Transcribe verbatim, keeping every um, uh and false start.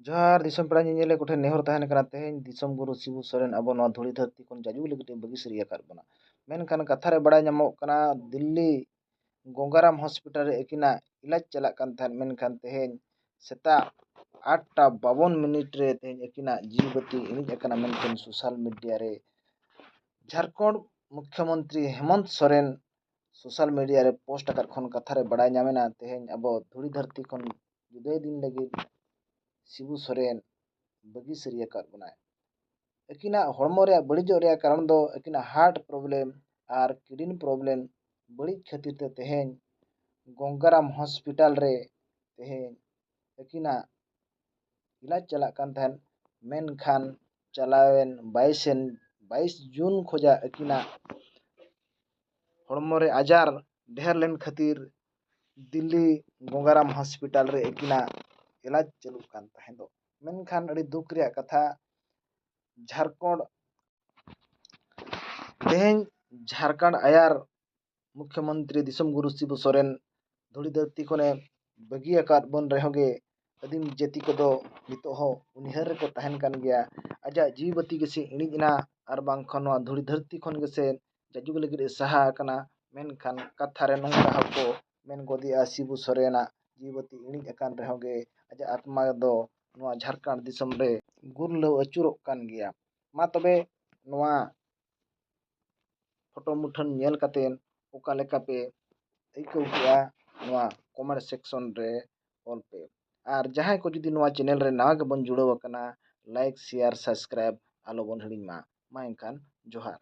ᱡᱚᱦᱟᱨ ᱫᱤᱥᱚᱢ ᱯᱮᱲᱟ ᱧᱮᱧᱮᱞᱤᱭᱟᱹ ᱠᱚᱴᱷᱮᱱ ᱱᱮᱦᱚᱨ ᱛᱟᱦᱮᱱ ᱠᱟᱱᱟ, ᱛᱮᱦᱮᱧ ᱫᱤᱥᱚᱢ ᱜᱩᱨᱩ ᱥᱤᱵᱩ ᱥᱚᱨᱮᱱ ᱟᱵᱚ ᱱᱚᱣᱟ ᱫᱷᱩᱲᱤ ᱫᱷᱟᱹᱨᱛᱤ ᱠᱷᱚᱱ ᱡᱟᱡᱩᱜᱽ ᱞᱟᱹᱜᱤᱫ ᱮ ᱵᱟᱹᱜᱤ ᱥᱟᱹᱨᱤ ᱟᱠᱟᱫ ᱵᱚᱱᱟ᱾ ᱢᱮᱱᱠᱷᱟᱱ ᱠᱟᱛᱷᱟ ᱨᱮ ᱵᱟᱲᱟᱭ ᱧᱟᱢᱚᱜ ᱠᱟᱱᱟ, ᱫᱤᱞᱞᱤ ᱜᱚᱝᱜᱟᱨᱟᱢ ᱦᱚᱥᱯᱤᱴᱟᱞ ᱨᱮ ᱟᱹᱠᱤᱱᱟᱜ ᱤᱞᱟᱡᱽ ᱪᱟᱞᱟᱜ ᱠᱟᱱ ᱛᱟᱦᱮᱸᱫ, ᱢᱮᱱᱠᱷᱟᱱ ᱛᱮᱦᱮᱧ ᱥᱮᱛᱟᱜ ᱟᱴᱴᱟ ᱵᱟᱵᱚᱱ ᱢᱤᱱᱤᱴ ᱨᱮ ᱛᱮᱦᱮᱧ ᱟᱹᱠᱤᱱᱟᱜ ᱡᱤᱣᱤ ᱵᱟᱹᱛᱤ ᱤᱬᱤᱡ ᱟᱠᱟᱱᱟ ᱢᱮᱱᱛᱮ ᱥᱳᱥᱟᱞ ᱢᱤᱰᱤᱭᱟ ᱨᱮ ᱡᱷᱟᱲᱠᱷᱚᱸᱰ ᱢᱩᱠᱷᱭᱚᱢᱚᱱᱛᱨᱤ ᱦᱮᱢᱚᱱᱛ ᱥᱚᱨᱮᱱ ᱥᱳᱥᱟᱞ ᱢᱤᱰᱤᱭᱟ ᱨᱮ ᱯᱳᱥᱴ ᱟᱠᱟᱫ ᱠᱷᱚᱱ ᱠᱟᱛᱷᱟ ᱨᱮ ᱵᱟᱲᱟᱭ ᱧᱟᱢᱮᱱᱟ, ᱛᱮᱦᱮᱧ ᱟᱵᱚ ᱫᱷᱩᱲᱤ ᱫᱷᱟᱹᱨᱛᱤ ᱠᱷᱚᱱ ᱡᱩᱫᱟᱹᱭ ᱫᱤᱱ ᱞᱟᱹᱜᱤᱫ ᱥᱤᱵᱩ ᱥᱚᱨᱮᱱ ᱵᱟᱹᱜᱤ ᱥᱟᱹᱨᱤ ᱟᱠᱟᱫ ᱵᱚᱱᱟᱭ᱾ ᱟᱹᱠᱤᱱᱟᱜ ᱦᱚᱲᱢᱚ ᱨᱮᱭᱟᱜ ᱵᱟᱹᱲᱤᱡᱚᱜ ᱨᱮᱭᱟᱜ ᱠᱟᱨᱚᱱ ᱫᱚ ᱟᱹᱠᱤᱱᱟᱜ ᱦᱟᱨᱴ ᱯᱨᱚᱵᱞᱮᱢ ᱟᱨ ᱠᱤᱰᱱᱤ ᱯᱨᱚᱵᱞᱮᱢ ᱵᱟᱹᱲᱤᱡ ᱠᱷᱟᱹᱛᱤᱨ ᱛᱮ ᱛᱮᱦᱮᱧ ᱜᱚᱝᱜᱟᱨᱟᱢ ᱦᱚᱥᱯᱤᱴᱟᱞ ᱨᱮ ᱛᱮᱦᱮᱧ ᱟᱹᱠᱤᱱᱟᱜ ᱤᱞᱟᱡᱽ ᱪᱟᱞᱟᱜ ᱠᱟᱱ ᱛᱟᱦᱮᱸᱫ᱾ ᱢᱮᱱᱠᱷᱟᱱ ᱪᱟᱞᱟᱣᱮᱱ ᱵᱟᱭᱤᱥᱮᱱ ᱵᱟᱭᱤᱥ ᱡᱩᱱ ᱠᱷᱚᱡᱟᱜ ᱟᱹᱠᱤᱱᱟᱜ ᱦᱚᱲᱢᱚ ᱨᱮ ᱟᱡᱟᱨ ᱰᱷᱮᱨ ᱞᱮᱱ ᱠᱷᱟᱹᱛᱤᱨ ᱫᱤᱞᱞᱤ ᱜᱚᱝᱜᱟᱨᱟᱢ ᱦᱚᱥᱯᱤᱴᱟᱞ ᱨᱮ ᱟᱹᱠᱤᱱᱟᱜ ᱮᱞᱟᱡᱽ ᱪᱟᱹᱞᱩᱜ ᱠᱟᱱ ᱛᱟᱦᱮᱸ ᱫᱚ᱾ ᱢᱮᱱᱠᱷᱟᱱ ᱟᱹᱰᱤ ᱫᱩᱠ ᱨᱮᱭᱟᱜ ᱠᱟᱛᱷᱟ, ᱡᱷᱟᱲᱠᱷᱚᱸᱰ ᱛᱮᱦᱮᱧ ᱡᱷᱟᱲᱠᱷᱚᱸᱰ ᱟᱭᱟᱨ ᱢᱩᱠᱷᱭᱚᱢᱚᱱᱛᱨᱤ ᱫᱤᱥᱚᱢ ᱜᱩᱨᱩ ᱥᱤᱵᱩ ᱥᱚᱨᱮᱱ ᱫᱷᱩᱲᱤ ᱫᱷᱟᱹᱨᱛᱤ ᱠᱷᱚᱱᱮ ᱵᱟᱹᱜᱤ ᱟᱠᱟᱫ ᱵᱚᱱ ᱨᱮᱦᱚᱸ ᱜᱮ, ᱟᱹᱫᱤᱢ ᱡᱟᱹᱛᱤ ᱠᱚᱫᱚ ᱱᱤᱛᱚᱜ ᱦᱚᱸ ᱩᱱᱤᱦᱟᱹᱨ ᱨᱮᱠᱚ ᱛᱟᱦᱮᱱ ᱠᱟᱱ ᱜᱮᱭᱟ᱾ ᱟᱡᱟᱜ ᱡᱤᱣᱤ ᱵᱟᱹᱛᱤ ᱜᱮᱥᱮ ᱤᱬᱤᱡ ᱮᱱᱟ, ᱟᱨ ᱵᱟᱝᱠᱷᱟᱱ ᱱᱚᱣᱟ ᱫᱷᱩᱲᱤ ᱫᱷᱟᱹᱨᱛᱤ ᱠᱷᱚᱱ ᱜᱮᱥᱮ ᱡᱟᱡᱩᱜᱽ ᱞᱟᱹᱜᱤᱫ ᱮ ᱥᱟᱦᱟ ᱟᱠᱟᱱᱟ᱾ ᱢᱮᱱᱠᱷᱟᱱ ᱠᱟᱛᱷᱟ ᱨᱮ ᱱᱚᱝᱠᱟ ᱦᱚᱸᱠᱚ ᱢᱮᱱ ᱜᱚᱫᱮᱜᱼᱟ, ᱥᱤᱵᱩ ᱥᱚᱨᱮᱱᱟᱜ ᱡᱤᱣᱤ ᱵᱟᱹᱛᱤ ᱤᱬᱤᱡ ᱟᱠᱟᱱ ᱨᱮᱦᱚᱸ ᱜᱮ ᱟᱡᱟᱜ ᱟᱛᱢᱟ ᱫᱚ ᱱᱚᱣᱟ ᱡᱷᱟᱲᱠᱷᱚᱸᱰ ᱫᱤᱥᱚᱢ ᱨᱮ ᱜᱩᱨᱞᱟᱹᱣ ᱟᱹᱪᱩᱨᱚᱜ ᱠᱟᱱ ᱜᱮᱭᱟ᱾ ᱢᱟ ᱛᱚᱵᱮ ᱱᱚᱣᱟ ᱯᱷᱳᱴᱳ ᱢᱩᱴᱷᱟᱹᱱ ᱧᱮᱞ ᱠᱟᱛᱮᱫ ᱚᱠᱟ ᱞᱮᱠᱟ ᱯᱮ ᱟᱹᱭᱠᱟᱹᱣ ᱠᱮᱜᱼᱟ, ᱱᱚᱣᱟ ᱠᱚᱢᱮᱱᱴ ᱥᱮᱠᱥᱚᱱ ᱨᱮ ᱚᱞ ᱯᱮ᱾ ᱟᱨ ᱡᱟᱦᱟᱸᱭ ᱠᱚ ᱡᱩᱫᱤ ᱱᱚᱣᱟ ᱪᱮᱱᱮᱞ ᱨᱮ ᱱᱟᱣᱟ ᱜᱮᱵᱚᱱ ᱡᱩᱲᱟᱹᱣ ᱟᱠᱟᱱᱟ, ᱞᱟᱭᱤᱠ, ᱥᱮᱭᱟᱨ, ᱥᱟᱵᱥᱠᱨᱟᱭᱤᱵ ᱟᱞᱚ ᱵᱚᱱ ᱦᱤᱲᱤᱧ ᱢᱟ᱾ ᱢᱟ ᱮᱱᱠᱷᱟᱱ ᱡᱚᱦᱟᱨ᱾